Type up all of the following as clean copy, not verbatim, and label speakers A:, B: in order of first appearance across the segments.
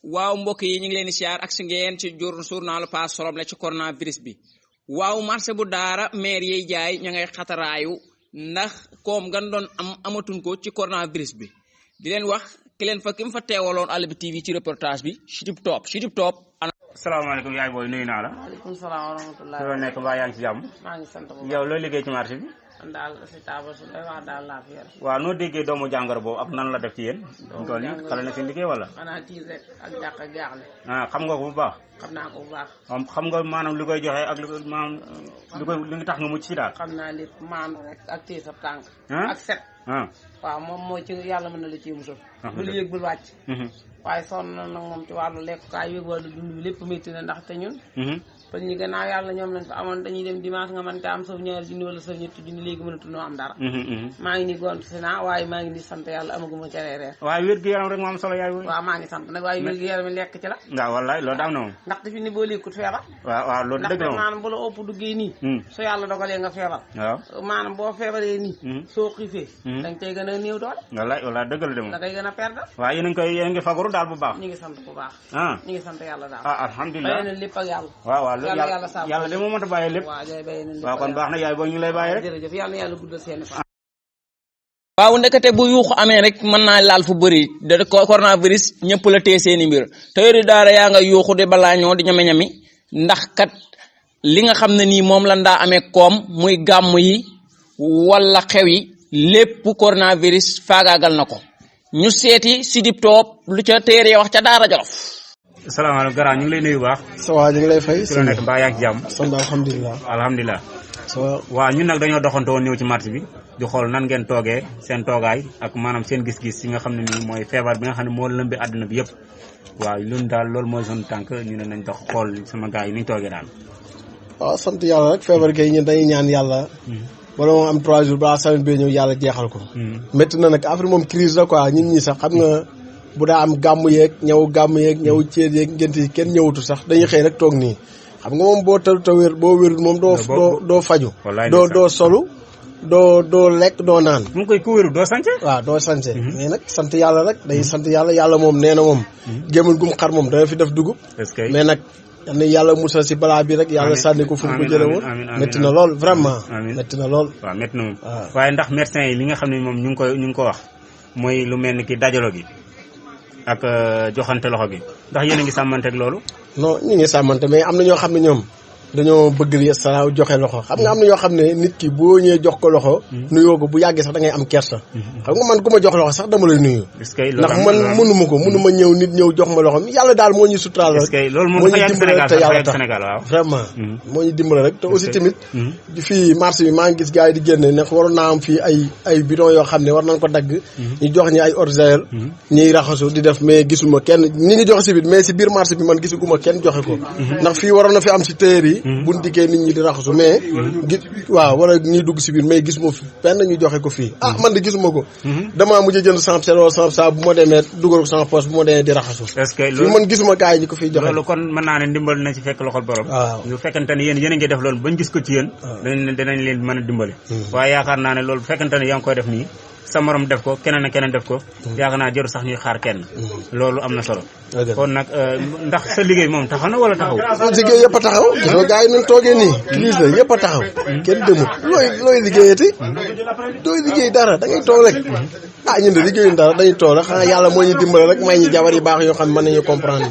A: waaw mbokk yi ñu ngi leen di siyaar ak si ngeen ci journal Pass Soble ci coronavirus bi waaw marché bu daara maire yiy jaay ña ngay xataraayu ndax koom gan doon amatuñ ko ci coronavirus bi di leen wax ki leen fa ki mu fa teewaloon Àll bi TV ci reportage bi Chitip Top.
B: salaamaaleykum yaay booy nuyu naa la.
C: waaleykum salaam wa rahmatulah.
B: soo nekk mbaa yaa ngi ci jàmm.
C: maa ngi sant bu baax
B: yow looy liggéey ci marché bi.
C: man daal si taabal su lay wax daal laa fi yor.
B: waaw noo déggee doomu jàngoro boobu ak nan la def ci yéen. doomu tool yi xale na seen liggéey wala.
C: xanaa tiis rek ak jàq ak jaaxle.
B: xam nga ko bu baax.
C: xam naa ko bu baax.
B: xam nga maanaam li koy joxe ak maanaam li nga tax nga mucc ci daal.
C: xam naa lépp maam rek ak téye sa tànk. ak set. waaw moom mooy ci yàlla mën na la ciy musal. bul yëg bul wàcc. waaye sonn na nag moom ci wàllu lekkukaay yëg wàllu dund bi lépp métti na ndax te ñun. kon ñi gannaaw yàlla ñoom lañ fa amoon dañuy dem dimanche nga mën te am sa ñaari junni wala sa ñetti junni léegi mënatunoo am dara. maa ngi ni gont si naa waaye maa ngi ni sant yàlla amaguma ca reer.
B: waaye wér-gu-yaram rek moo am solo yaay.
C: waaw maa ngi sant nag waaye wér-gu-yaram yi lekk ci la.
B: waaw wallaay loolu daam na moom.
C: ndaxte fi ni boo lekkut feebar.
B: waaw loolu dëgg la moom
C: ndaxte maanaam bu la ëpp duggee nii. su yàlla dogalee nga feebar.
B: waaw
C: maanaam boo feebaree nii. soo xiifee. danga cay gën a néew doole.
B: wallaay dëgg la de moom.
C: da ngay gën a perdre.
B: waaw yéen a ngi fagaru daal bu baax.
C: ñu ngi sant bu baax. ñu ngi sant yàlla daal.
B: alhamdulilah
C: bàyyi na lépp ak yàlla.
B: waaw yàlla de moo mën a bàyyi lépp. waaw kon baax na yaay boo ñu lay bàyyi rek.
C: jërëjëf yàlla na yàlla guddal seen fan.
A: waaw ndekete bu yuuxu amee rek mën naa laal fu bëri da coronavirus ñëpp la tee seeni mbir te yori daara yaa nga yuuxu di balaa ñoo di ñame-ñami ndax kat li nga xam ne nii moom lan daa amee koom muy gàmm yi wala xew yi lépp coronavirus faagaagal na ko ñu seeti Chitip Top lu ca téere wax ca Daara Jolof.
B: salaamaaleykum garaan ñu ngi lay nuyu bu baax.
D: ça va ñu ngi lay fay.
B: si la nekk mbaa yaa ngi ci jàmm.
D: sant alhamdulilah.
B: alhamdulilah. waaw ñun nag dañoo doxantoo woon ñëw ci marché bi di xool nan ngeen toogee seen toogaay ak maanaam seen gis-gis yi nga xam ne nii mooy feebar bi nga xam ne moo lëmbi àdduna bi yëpp waaw ñun daal loolu mooy suñu tànk ñu ne nañ dox xool sama gars yi niñ toogee daal.
D: waaw sant yàlla rek feebar kay ñun dañuy ñaan yàlla. wala moom am 3 jours balaa semaine bi ñëw yàlla jeexal ko. métti na nag affaire moom crise la quoi ñun ñi sax xam nga bu daa am gàmm yeeg ñëw ceet yeeg ngent yi kenn ñëwutu sax dañuy xëy rek toog nii xam nga moom boo tël te wér boo wérul moom doo faju doo solu doo lekk doo naan
B: mu ngi koy ku wérul doo sance
D: waaw doo sance mais nag sant yàlla rek day sant yàlla moom nee na moom gémul gum xar moom dana fi def dugub mais nag yal na yàlla musal si balaa bi rek yàlla sànni ko fu mu ko jële woon métti na lool vraiment métti na lool
B: waaw métti na moom waaye ndax médecin yi li nga xam ne moom ñu ngi ko wax mooy lu mel ni ki dajalo gi ak joxante loxo gi ndax yéen a ngi sàmmanteeg loolu.
D: non ñu ngi sàmmante mais am na ñoo xam ne ñoom dañoo bëgg li sa joxe loxo xam nga am na ñoo xam ne nit ki boo ñëwee jox ko loxo nuyoo ko bu yàggee sax da ngay am kersa xam nga man ku ma jox loxo sax dama lay nuyu ndax man mënuma ñëw nit ñëw jox ma loxo yàlla daal moo ñu suturaal rek moo ñu dimbale te yàlla tax vraiment moo ñu dimbale rek te aussi tamit fii marché bi maa ngi gis gars yi di génne nag waroon naa am fii ay bidon yoo xam ne war nañ ko dagg ñu jox ñi ay eau de javel ñuy raxasu di def mais gisuma kenn ñi ngi joxe si biir mais si biir marché bi man gisuguma kenn joxe ko ndax fii waroon na fi am si téer yi buñ dikkee nit ñi di raxasu mais waaw wala ñuy dugg si biir mais gisuma fi benn ñu joxe ko fii man de gisuma ko damaa mujj jënd samp sel wala samp saa bu ma demee dugal ko sama poche bu ma demee di raxasu fii man gisuma gars yi ñi ko fiy joxe
B: loolu kon mën naa ne ndimbal na ci fekk loxol borom
D: waaw
B: bu fekkante ne yéen a ngi def loolu bañ gis ko ci yéen dinañ leen mën a dimbale waaye yaakaar naa ne loolu bu fekkante ne yaa ngi koy def nii sa morom def ko keneen ak keneen def ko yaakaar naa jëru sax ñuy xaar kenn loolu am na solo kon nag ndax sa liggéey moom taxaw na wala taxaw
D: liggéey yëpp a taxaw gisoo gars yi nañ toogee nii crise la yëpp a taxaw kenn demut looy liggéeyati dooy liggéey dara da ngay toog rek ñun de liggéeyuñ dara dañuy toog rek xanaa yàlla moo ñu dimbale rek may ñu jabar yi baax yoo xam ne mën nañu comprendre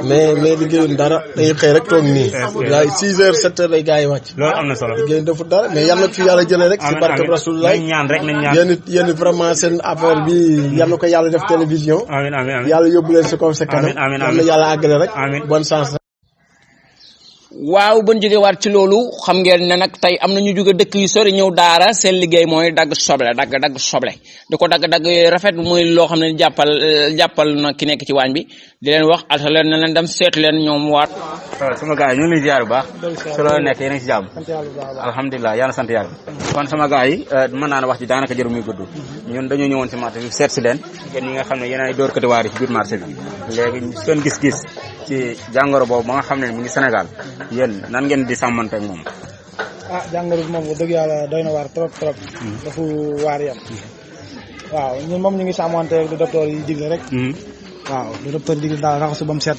D: mais liggéeyuñ dara dañuy xëy rek toog nii waaye 6 heures 7 heures lay gars yi wàcc
B: loolu am na solo
D: liggéeyuñ defut dara mais yal na fi yàlla jëlee rek si barke Rasulullah
B: ñaan rek nañ ñaan
D: yéen vraiment seen affaire bi yal na ko yàlla def télévision
B: amiin
D: yàlla yóbbu leen si kaw sa kanam yal na yàlla àggale rek bonne chance.
A: waaw ban jóge waat ci loolu xam ngeen ne nag tey am na ñu jóge dëkk yu sori ñëw daara seen liggéey mooy dagg soble di ko dagg rafet muy loo xam ne jàppal na ki nekk ci waañ bi di leen wax ata leen na leen dem seetu leen ñoom waat.
B: sama gars yi ñu ngi lay ziar bu baax su la nekk yéen a ngi si jàmm alhamdulilah yàlla sant yàlla kon sama gars yi mën naa ne wax ci daanaka jëru muy gudd ñun dañoo ñëwoon si marché bi seet si leen yéen ñi nga xam ne yéen ay door kati waar yi ci biir marché bi léegi seen gis-gis ci jàngoro boobu ba nga xam ne mu ngi Sénégal yéen nan ngeen di sàmmante ak moom.
E: jàngoro bi moom bu dëgg yàlla doy na waar trop dafa waar yam waaw ñun moom ñu ngi sàmmante ak docteur yi digle rek waaw lu docteur digal daal raxasu ba mu set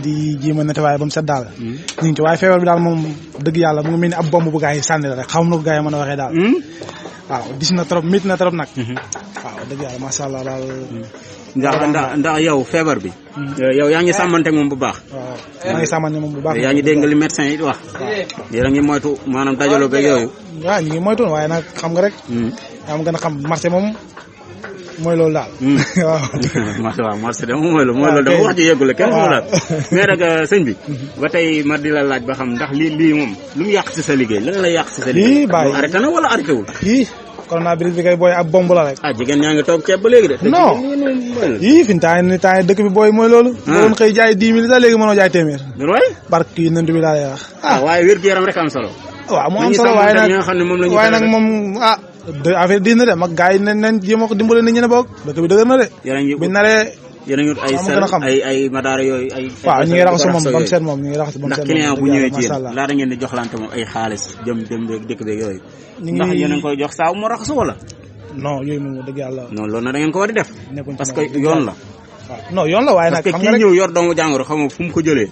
E: di jéem a nettoyer ba mu set daal ñu ngi ci waaye feebar bi daal moom dëgg yàlla mu ngi mel ni ab bomb bu gaa yi sànni la rek xam na ko gaa yi mën a waxee daal waaw dis na trop métti na trop nag waaw dëgg yàlla macha allah daal
B: ndax yow feebar bi yow yaa ngi sàmmante moom bu baax
E: waaw yaa ngi sàmmante moom bu baax
B: yaa ngi dégg nga li médecin yi wax yéen a ngi moytu maanaam dajaloo beeg yooyu
E: waaw ñu ngi moytu waaye nag xam nga rek yaa ma gën a xam marché moom mooy loolu daal
B: waaw marché de moom mooy loolu dama wax ji yeggule kenn moo laal mais nag sëñ bi ba tey ma di la laaj ba xam ndax lii moom lu mu yàq ci sa liggéey lan la yàq ci sa liggéey
E: bàyyi
B: arrêté na wala arrêté wul
E: coronavirus bi kay booy ab bomb la rek
B: jigéen ñaa ngi toog ceeb ba léegi de
E: non fi ni temps dëkk bi booy mooy loolu doon xëy jaay 10 000 sax léegi mënoo jaay téeméer barke yi nantu bi daal lay wax
B: waaye wér-gu-yaram rek am solo
E: waaw mu am solo waaye nag moom affaire diina de mag gars yi nañ jéem a ko dimbale nit ñi ne boog dëkk bi dëgër na de biñ naree
B: yéen a ngi ay sel ay madaara yooyu ay
E: waaw ñu ngi raxasu moom ba mu seet moom ñu ngi raxasu ba mu seet
B: ndax client bu ñëwee ci yéen laata ngeen di joxlante moom ay xaalis jëm beeg dëkk beeg yooyu ndax yéen a ngi koy jox saa mu raxasu wala
E: non yooyu moom dëgg yàlla
B: non loolu nag da ngeen ko war di def parce que yoon la
E: non yoon la waaye nag
B: parce que kii ñëw yor doomu jàngoro xam nga fu mu ko jëlee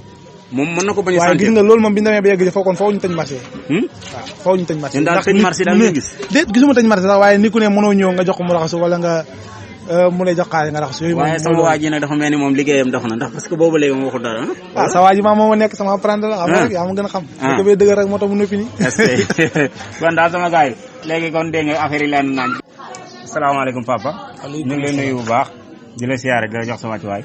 B: moom mën na ko bañ a
E: waaye gis nga loolu moom bi ñu demee ba yegg ci foogoon foofu ñu tëj marché waaw foofu ñu tëj marché
B: daal tëj marché daal nga gis
E: déet gisuma tëj marché sax waaye ni ku ne mënoo ñëw nga jox ko mu raxasu wala nga mu lay jox xaalis nga raxasu yooyu
B: waaye sama waa ji nag dafa mel ni moom liggéeyam dox na ndax parce que boobu léegi moom waxul dara
E: sa waa ji maa mooma nekk sama apprenti la xam rek yaa ma gën a xam ko bee dëgg rek moo tax mu noppi nii
B: kon daal sama gars yi léegi kon dégg nga affaire yi leen naañ asalaamaaleykum papa ñu ngi lay nuyu bu baax di la siyaare di la jox sa wàccuwaay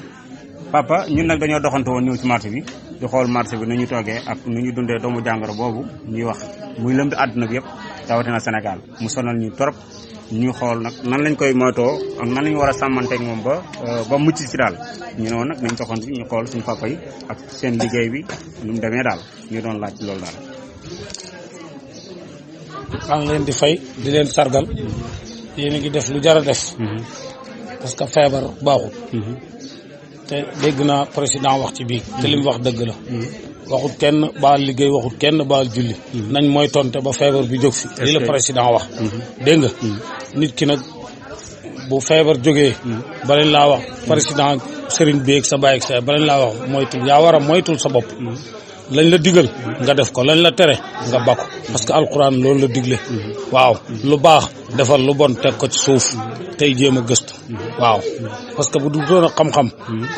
B: papa ñun nag dañoo doxante woon ñëw ci marché bi di xool marché bi nu ñu toogee ak nu ñu dundee doomu jàngoro boobu ñuy wax muy lëmb àdduna bi yëpp rawatina Sénégal mu sonal ñu trop ñu xool nag nan lañ koy moytoo ak nan lañu war a sàmmanteeg moom ba mucc ci daal ñu ne woon nag nañ doxante ñu xool suñu papa yi ak seen liggéey bi nu mu demee daal ñu doon laaj loolu daal.
F: maa ngi leen di fay di leen sargal yéen a ngi def lu jar a def parce que feebar baaxul te dégg naa président wax ci biir te li mu wax dëgg la waxut kenn baal liggéey waxut kenn baal julli nañ mooy tonte ba feebar bi jóg fi li la président wax dégg nga nit ki nag bu feebar jógee balañ laa wax président sëriñ bi ak sa baay ak sa balañ laa wax moytul yaa war a moytul sa bopp lañ la digal nga def ko lañ la tere nga bakku parce que alquran loolu la digle waaw lu baax defal lu bon teg ko ci suuf tey jéem a gëstu waaw parce que bu du doon a xam-xam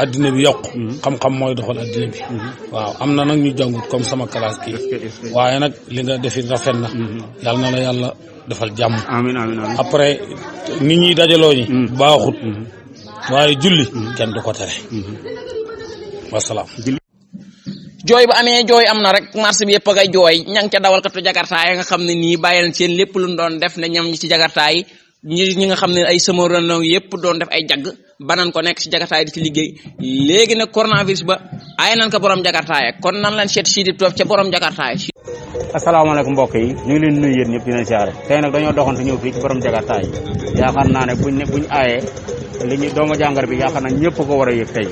F: addina bi yokku xam-xam mooy doxal addina bi waaw am na nag ñu jàngut comme sama classe kii waaye nag li nga defi rafet na yàlla na la yàlla defal jàmm
B: amiin amiin amiin
F: après nit ñi dajaloo ñi baaxut waaye julli kenn du ko tere wasalaam
A: jooy bu amee jooy am na rek marché bi yëpp a ngay jooy ña ngi ca dawalkatu jakartaa yi nga xam ne nii bàyyil seen lépp lu doon def ne ñoom ñi ci jakartaa yi ñi nga xam ne ay samaranoo yëpp doon def ay jagg banan ko nekk ci jakartaa yi di ci liggéey léegi nag coronavirus ba ay nan ko borom jakartaa yi kon nan lañ seet si di toog ca borom jakartaa yi.
B: asalaamaaleykum mbokk yi ñu ngi leen nuyu yéen ñëpp di leen siyaare tey nag dañoo doxante ñëw fii ci borom jakartaa yi yaakaar naa ne buñ aayee li ñu doomu jàngoro bi yaakaar naa ñëpp ko war a yëg tey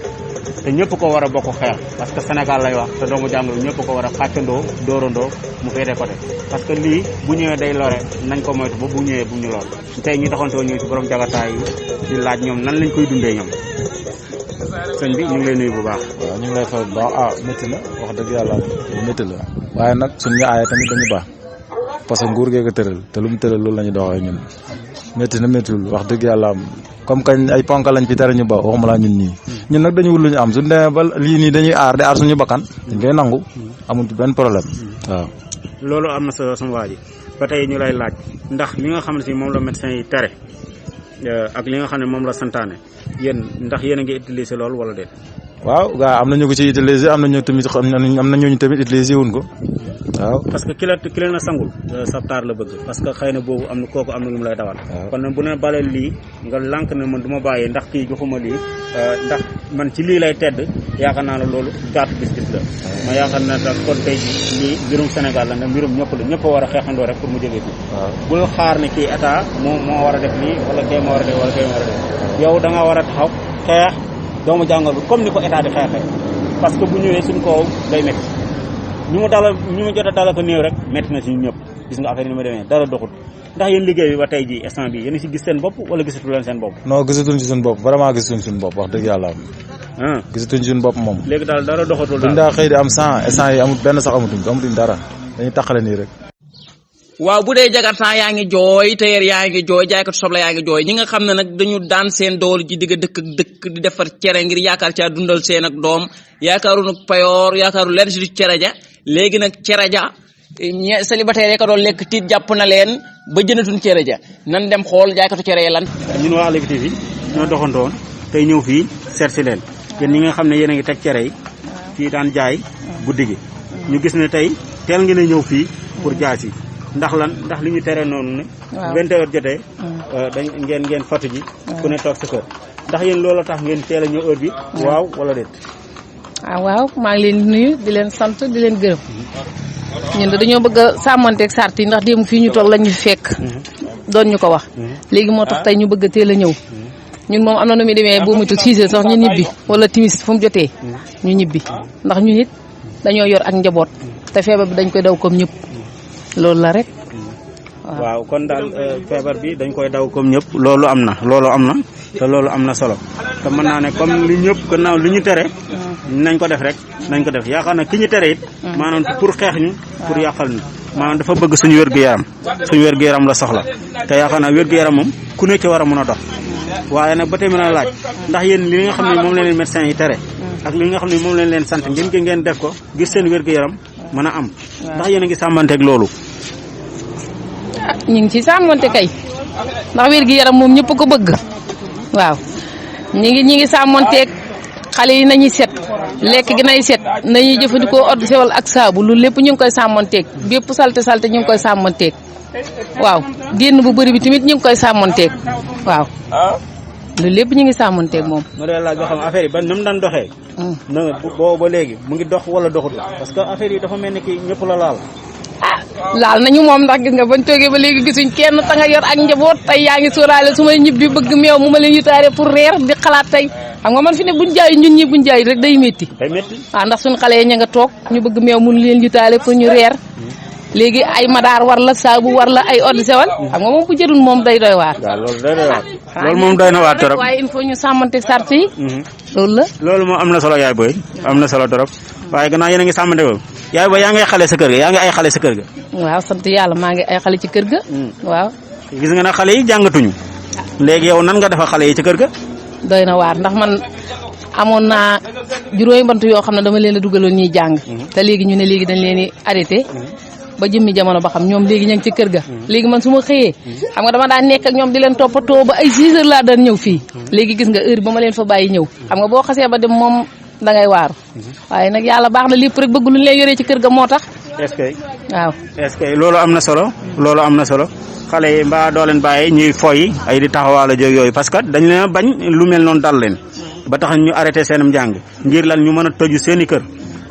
B: te ñëpp ko war a bokk xeex parce que Sénégal lay wax te doomu jàngoro ñëpp ko war a xàccandoo dóorandoo mu féete côté parce que lii bu ñëwee day lore nañ ko moytu ba bu ñëwee bu ñu lool tey ñu taxantoo ñu ci borom jagataay yi di laaj ñoom nan lañ koy dundee ñoom sëñ bi ñu ngi lay nuyu bu baax.
G: waaw ñu ngi lay fay bu baax métti na wax dëgg yàlla métti la waaye nag suñu ñu aaye tamit dañu baax parce que nguur gee ko tëral te lu mu tëral loolu la ñu doxee ñun métti na méttiwul wax dëgg yàlla am comme kañ ay ponk lañ fi tere ñu ba waxuma laa ñun ñii ñun nag dañu wut lu ñu am suñu demee ba lii nii dañuy aar di aar suñu bakkan dañ koy nangu amul ci benn problème waaw.
B: loolu am na sa sama waa ji ba tey ñu lay laaj ndax li nga xam ne si moom la médecin yi tere ak li nga xam ne moom la santaane yéen ndax yéen a ngi utiliser loolu wala déet.
G: waaw gaa am na ñu ko ci utiliser am na ñu tamit am na ñooñu tamit utiliser wuñ ko waaw.
B: parce que ki la na sangul sabtaar la bëgg parce que xëy na boobu am na kooku am na lu mu lay dawal. kon nag bu ne balee lii nga lànk ne man du ma bàyyi ndax kii joxuma lii ndax man ci lii lay tedd yaakaar naa ne loolu gàtt gis-gis la. ma yaakaar naa ne kon tey lii mbirum Sénégal la ne mbirum ñëpp la ñëpp a war a xeexandoo rek pour mu jógee fii. waaw bul xaar ne kii état moo war a def lii wala kee moo war a def wala kee moo war a def yow da nga war a taxaw xeex doomu jàngoro bi comme ni ko état di xeexee parce que bu ñëwee suñ kaw day métti ñu mu jot a dala ko néew rek métti na suñu ñëpp gis nga affaire yi ni ma demee dara doxul ndax yéen liggéey bi ba tey ji instant bi yéen si gis seen bopp wala gisatu leen seen bopp.
G: non gisatuñ ci suñu bopp vraiment gisatuñ suñu bopp wax dëgg yàlla am gisatuñ suñu bopp moom.
B: léegi daal dara doxatul daal.
G: duñ daa xëy di am 100 instant yi amul benn sax amatuñ dara dañuy taqale nii rek.
A: waaw bu dee jakarta yaa ngi jooy tailleur yaa ngi jooy jaaykatu soble yaa ngi jooy ñi nga xam ne nag dañu daan seen doole ji digg dëkk ak dëkk di defar cere ngir yaakaar caa dundal seen ak doom yaakaaru nag payoor yaakaaru leen si du cere ja léegi nag cere ja célibataire yi ka doon lekk tiit jàpp na leen ba jënatuñ cere ja nan dem xool jaaykatu cere yi lan.
B: ñun waa Levi TV ñoo doxantoon tey ñëw fii seet si leen yéen ñi nga xam ne yéen a ngi teg cere yi fii daan jaay guddi gi ñu gis ne tey teel ngeen a ñëw fii pour jaay si ndax lan ndax li ñu tere noonu ne 20 heures jotee dañ ngeen fatu ji ku ne toog sa kër ndax yéen loolu tax ngeen teel a ñëw heure bi waaw wala déet.
C: waaw maa ngi leen di nuyu di leen sant di leen gërëm ñun de dañoo bëgg a sàmmanteeg sart yi ndax démb fii ñu toog lañ ñu fekk doon ñu ko wax léegi moo tax tey ñu bëgg a teel a ñëw ñun moom am na nu muy demee boo muy 6 heures sax ñu ñibbi wala timis fu mu jotee ñu ñibbi ndax ñun it dañoo yor ak njaboot te feebar bi dañ koy daw comme ñëpp loolu la rek.
B: waaw kon daal feebar bi dañ koy daw comme ñëpp loolu am na te loolu am na solo te mën naa ne comme li ñëpp gannaaw li ñu tere nañ ko def rek nañ ko def yaakaar na ki ñu tere it maanaam pour xeex ñu pour yàqal ñu maanaam dafa bëgg suñu wér-gu-yaram la soxla te yaakaar naa wér-gu-yaram moom ku ne ci war a mën a dox waaye nag ba tey mën a laaj ndax yéen li nga xam ne moom leen médecin yi tere ak li nga xam ne moom leen sant ngeen def ko gis seen wér-gu-yaram mën a am ndax yéen a ngi sàmmanteeg loolu.
C: ñu ngi ci sàmmante kay ndax wér-gu-yaram moom ñëpp ko bëgg waaw ñi ngi sàmmanteeg xale yi nañuy set lekk gi nay set nañuy jëfandikoo eau de Javel ak saabu loolu lépp ñu ngi koy sàmmanteeg bépp salte ñu ngi koy sàmmanteeg waaw génn bu bëri bi tamit ñu ngi koy sàmmanteeg waaw loolu lépp ñu ngi sàmmanteeg moom.
B: ma doon laaj nga xam affaire yi ba nam daan doxee. na boobu ba léegi mu ngi dox wala doxut parce que affaire yi dafa mel ni ki ñëpp la laal.
C: laal nañu moom ndax gis nga bañ toogee ba léegi gisuñ kenn ta nga yor ak njaboot tey yaa ngi sóoraale su may ñibbi bëgg meew mu ma leen yutaare pour reer di xalaat tey xam nga man fi ne buñ jaay ñun ñi buñ jaay rek day métti waaw ndax suñ xale yi ña nga toog ñu bëgg meew mun leen yutaale pour ñu reer léegi ay madaar war la saabu war la ay eau de Javel xam nga moom bu jërul moom day doy waar.
B: waaw loolu day doy waar loolu moom doy na waar trop
C: waaye il faut ñu sàmmante sart yi loolu la
B: loolu moom am na solo yaay booy am na solo trop waaye gannaaw yéen a ngi sàmmante ko yaay booy yaa ngi ay xale sa kër ga
C: waaw sant yàlla maa ngi ay xale ci kër ga waaw
B: gis nga ne xale yi jàngatuñu léegi yow nan nga defa xale yi ci kër ga
C: doy na waar ndax man amoon naa juróomi bant yoo xam ne dama leen a dugaloon ñuy jàng te léegi ñu ne léegi dañ leen di arrêté ba jëmmi jamono ba xam ñoom léegi ña ngi ci kër ga léegi man su ma xëyee xam nga dama daan nekk ak ñoom di leen toppatoo ba ay 6 heures laa daan ñëw fii léegi gis nga heure ba ma leen fa bàyyi ñëw xam nga boo xasee ba dem moom da ngay waaru waaye nag yàlla baax na lépp rek bëgg lu ñu leen yoree ci kër ga moo tax waaw
B: est-ce que loolu am na solo xale yi mbaa doo leen bàyyi ñuy foyi ay di taxawaala jóg yooyu parce que dañ leen bañ lu mel noonu dal leen ba tax ñu arrêté seenam njàng ngir lan ñu mën a tëju seen i kër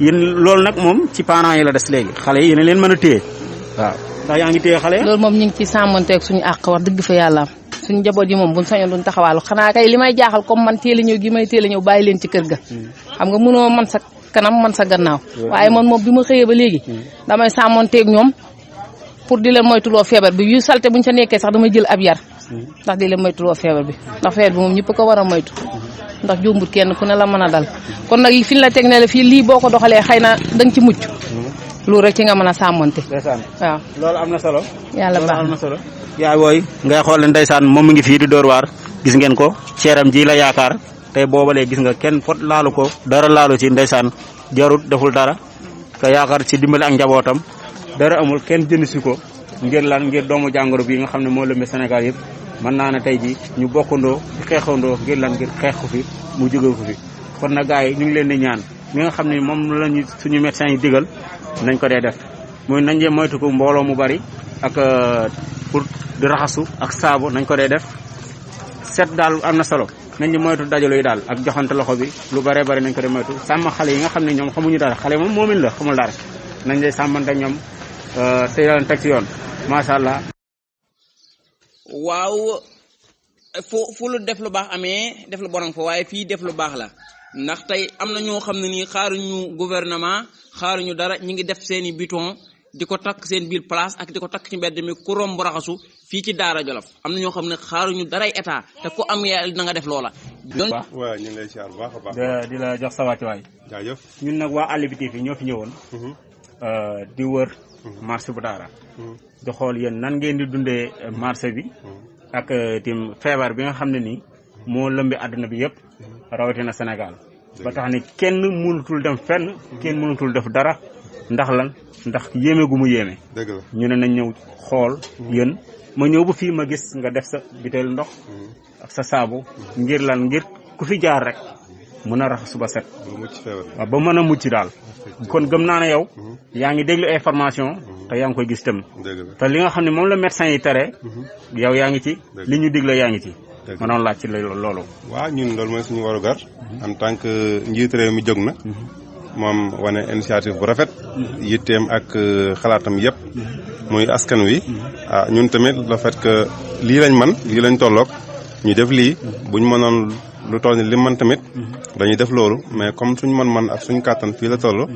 B: yéen loolu nag moom ci parents yi la des léegi xale yi yéen leen mën a téye waaw ndax yaa ngi téye xale
C: loolu moom ñu ngi ci sàmmanteeg suñu àq wax dëgg fa yàlla am suñu njaboot yi moom buñ sañoon duñ taxawaalu xanaa kay li may jaaxal comme man teel a ñëw gi may teel a ñëw bàyyi leen ci kër ga xam nga mënoo man sa kanam man sa gannaaw waaye man moom bi ma xëyee ba léegi damay sàmmanteeg ñoom pour di leen moytuloo feebar bi yu salte buñ sa nekkee sax damay jël ab yar ndax di leen moytuloo feebar bi ndax feebar bi moom ñëpp ko war a moytu ndax jombut kenn ku ne la mën a dal kon nag fi ñu la teg ne la fii lii boo ko doxalee xëy na da nga ci mucc loolu rek ci nga mën a sàmmante waaw
B: loolu am na solo
C: yàlla baax
B: am na solo yaay booy ngay xool ne ndeysaan moom mu ngi fii di Dóor waar gis ngeen ko ceeram ji la yaakaar tey boobalee gis nga kenn pot laalu ko dara laalu ci ndeysaan jarut deful dara ka yaakaar ci dimbali ak njabootam dara amul kenn jënd si ko ngir doomu jàngoro bi nga xam ne moo lëmbe Sénégal yëpp mën naa ne tey ji ñu bokkandoo xeexandoo ngir xeex ko fi mu jóge ko fi kon nag gars yi ñu ngi leen di ñaan mi nga xam ne moom lañu suñu médecins yi digal nañ ko dee def muy nañ dee moytu ko mbooloo mu bari ak pour di raxasu ak saabu nañ ko dee def set daal am na solo nañ di moytu dajalo yi daal ak joxante loxo bi lu bëree bëri nañ ko dee moytu sàmm xale yi nga xam ne ñoom xamuñu dara xale moom moomin la xamul dara nañ dee sàmmante ak ñoom te leen teg ci yoon macha allah.
A: waaw fu lu def lu baax amee def lu bon fa waaye fii def lu baax la ndax tey am na ñoo xam ne nii xaaruñu gouvernement xaaruñu dara ñi ngi def seeni bouton di ko takk seen biir place ak di ko takk ci mbedd mi ku romb raxasu fii ci Daara Jolof am na ñoo xam ne xaaruñu daray état te ku am yàlla na nga def loola
H: waaw ñu ngi lay siyaar bu baax a baax.
B: di la jox sa wàccuwaay.
H: jaajëf
B: ñun nag waa Àll bi TV ñoo fi ñëwoon. di wër. marché bu Daara. di xool yéen nan ngeen di dundee marché bi. ak tim feebar bi nga xam ne nii moo lëmbi àdduna bi yëpp. rawatina Sénégal. ba tax ni kenn mënutul dem fenn. kenn mënutul def dara. ndax lan ndax yéeme gu mu yéeme.
H: dëgg la
B: ñu ne nañ ñëw xool yéen. ma ñëw ba fii ma gis nga def sa butéel ndox. ak sa saabu. ngir lan ngir ku fi jaar rek. mën a raxas ba set. waaw ba mën a mucc daal. kon gëm naa ne yow. yaa ngi déglu information. te yaa ngi koy gis tam. te li nga xam ne moom la médecin yi tere. yow yaa ngi ci. li ñu digle yaa ngi ci. ma doon laaj ci loolu.
H: waaw ñun loolu mooy suñu warugar. en tant que njiit réew mi jóg na. moom wane initiative bu rafet. yitteem ak xalaatam yëpp. muy askan wi. ah ñun tamit le fait que lii lañ man lii lañ tolloog ñu def lii buñ mënoon lu toll ni li man tamit dañuy def loolu mais comme suñ man ak suñ kàttan fii la toll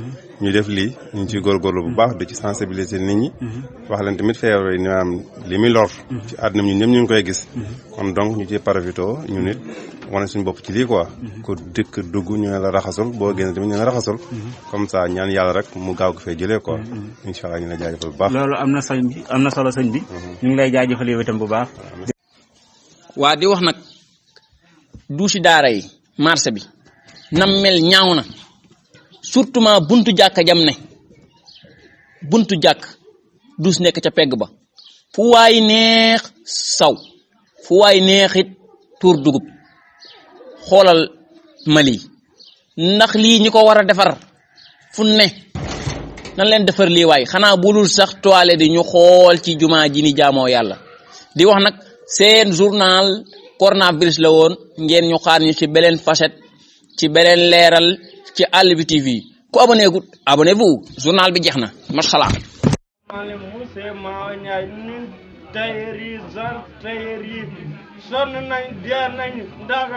H: ñu def lii ñu ciy góorgóorlu bu baax di ci sensibiliser nit ñi wax leen tamit feebar yi maanaam li muy lor ci àdduna ñun ñëpp ñu ngi koy gis kon donc ñu ciy parafitoo ñu nit wane suñu bopp ci lii quoi ku dikk dugg ñu ne la raxasul boo génne tamit ñu ne la raxasul comme ça ñaan yàlla rek mu gaaw ko fee jëlee quoi incha allah ñu lay jaajëfal bu baax
B: loolu am na solo sëñ bi ñu ngi lay jaajëfal yow itam bu baax
A: waa di wax nag douche daara yi marché bi nam mel ñaaw na surtout ma buntu jàkka jam ne buntu jàkk douche nekk ca pegg ba fu waay neex saw fu waay neex it tuur dugub xoolal Mali ndax lii ñi ko war a defar fu ne nan leen defar lii waay xanaa bulul sax toilette di ñu xool ci jumaa ji ni jaamoo yàlla di wax nag seen journal coronavirus la woon ngeen ñu xaar ñu ci beneen facette ci beneen leeral ci Àll bi TV ku abonnez-vous journal bi jeex na mashallah sonn nañ dee nañ ndax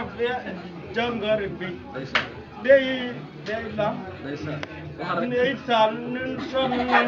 A: jàngoro bi day la ndeysaan ñun sonn nañ